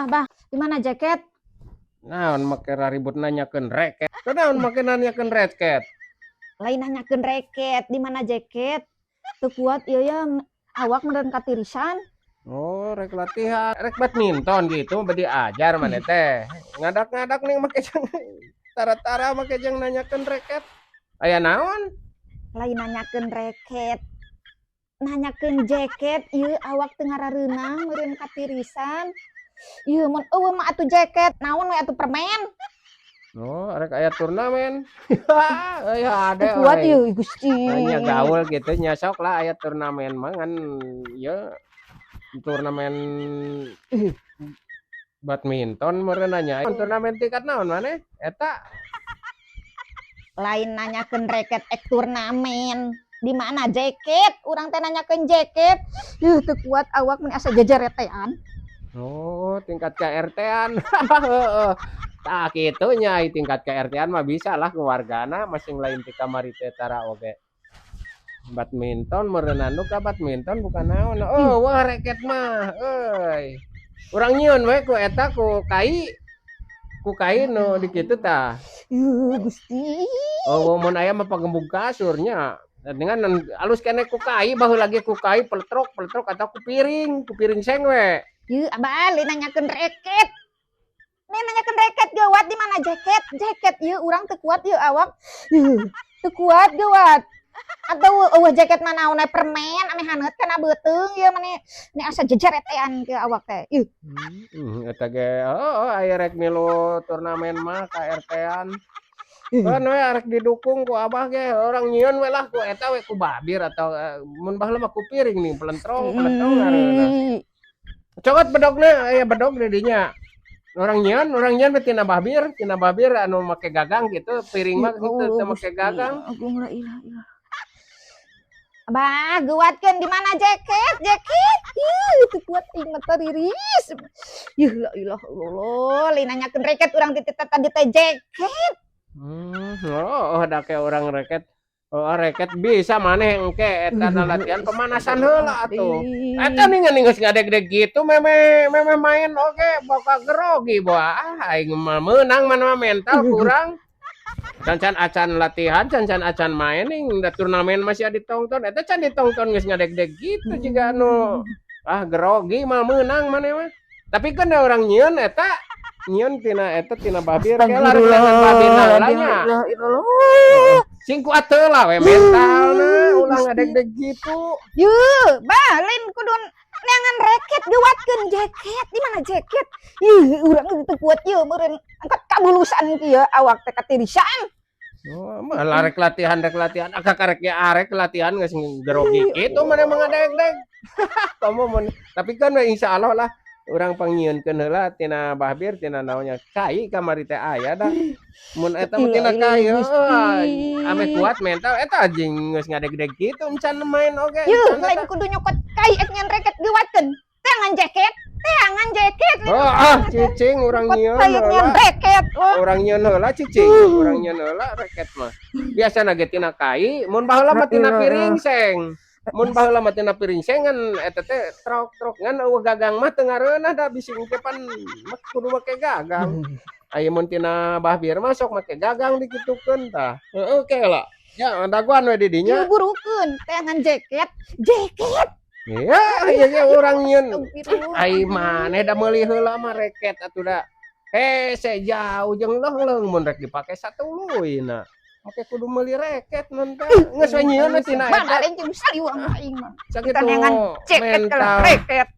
Bah, di mana jaket? Naon make raribut nanyakeun reket? Kunaon make nanyakeun reket? Lain nanyakeun reket, di mana jaket? Teu kuat ieu ya, awak meureun katirisan. Oh, rek latihan, rek badminton gitu bade diajar maneh teh. Ngadak-ngadak nih make jeung tara-tara make jeung nanyakeun reket. Aya naon? Lain nanyakeun reket. Nanyakeun jaket, ieu awak teu ngarareunah meureun katirisan. Ieu mun euweuh mah atuh jaket, naon we atuh permen. Oh, rek aya turnamen. Aya Teu ade kuat euy. ieu, Gusti. Nya gaul gitu nya, sok lah aya turnamen mah, ngan ieu turnamen badminton meureun nya. Turnamen tingkat naon maneh? Eta? Lain nanyakeun reket ek turnamen. Di mana jaket? Urang teh nanyakeun jaket. Yuh, teu kuat awak mun asa jajaretean. Oh, tingkat KRT-an. Heeh. Tah kitu nya, ai tingkat KRT-an mah bisa lah keluargana masing, lain ti kamari teh tara oge. Badminton meureun anu ka badminton bukan naon. Oh, wah, reket mah euy. Urang nyieun we ku eta, ku kai. Ku kai nu di kitu tah. Yuh, Gusti. Oh, mun aya mah pagembug kasur nya. Dengan alus keneh ku kai baheula lagi, ku kai peletrok peletrok atau ku piring seng we. Yuh, Abah, lain nanyakeun reket. Lain nanyakeun reket, gawat, di mana jaket? Jaket ieu urang teu kuat ieu awak. Yuh, teu kuat gawat. Atau euweuh jaket mah naon we permen ame haneut kana beuteung ieu mani ni asa jejeretean ke awak teh. Ih. Eta ge heeh, aya rek milu turnamen mah KRT-an. Keun we arek didukung ku Abah ge, urang nyieun we lah ku eta we, ku babir atau mun baheula mah ku piring nih, pelentrong pelentrong ngaranna. Cokot bedogna, aya bedog di dinya. Urang nyieun we tina babir anu make gagang gitu, piring mah Ya henteu Allah, teu make Gusti gagang. Agung, la ilaha illallah. Abah, geuwatkeun, di mana jaket? Jaket. Ih, teu kuat aing mah tariris. Yuh, la ilaha illallah, lain nanyakeun reket urang ti tadi teh jaket. Oh, da ke urang reket. Oh, reket bisa maneh engke eta na latihan pemanasan heula atuh. Eta nih geus ngadeg-deg gitu, meme meme main oge boga grogi boa, ah, aing mah meunang mana mah mental kurang. Can-can acan latihan, can-can acan main ning da turnamen masih ditongton. Eta can ditongton geus ngadeg-deg gitu jiga anu ah grogi, mah meunang maneh mah. Tapi kan da urang nyieun eta, nyieun tina eta, tina babir ke lah, rek babirna heula nya. La ilaha. Sing kuat heula we mentalna, ulah ngadeg-deg gitu. Yuh, bah, lain kudu neangan reket, geuwatkeun jaket. Di mana jaket? Ih, urang teu kuat ieu meureun angkat kabulusan kieu awak teh katirisan. Oh, malah rek latihan, agak karek ge arek latihan geus grogi kitu maneh mah ngadeg-deg. Komo mun tapi kan we insyaallah lah urang pangnyieunkeun heula tina babir, tina naonnya, kai kamari teh aya da. Mun eta mah tina kai, heuh, ame kuat mental eta jeung geus ngadeg-deg kitu encan main oge. Yuh, encan lain eta. Kudu nyokot kai ek nyeun reket, geuwatkeun. Teangan jaket, teangan jaket. Oh, ah, cicing, urang nyieun Kai ek nyeun heula. Reket. Oh. Urang nyieun heula, cicing, urang nyieun heula reket mah. Biasana ge tina kai, mun baheula mah tina piring seng. Mun baheula mah tina piring seng, ngan eta teh trok-trok, ngan euweuh gagang mah teu ngareunah da bisi engke pan kudu make gagang. Aya mun tina babir mah sok make gagang dikitukeun tah. Heeh, ke lah. Ya, dagoan we di dinya. Ieu burukeun teangan jaket, jaket. Iya, iya iya urang nyieun. Astagfirullah. Ai maneh da meuli heula mah reket atuh da. Hese jauh jeung leung mun rek dipake satuluyna. Make kudu meuli reket mun teh. Geus we nyieun we tina Mana eta. lain jeung saliwang aing mah. Sakitu Kita neangan jaket kalau mental. reket.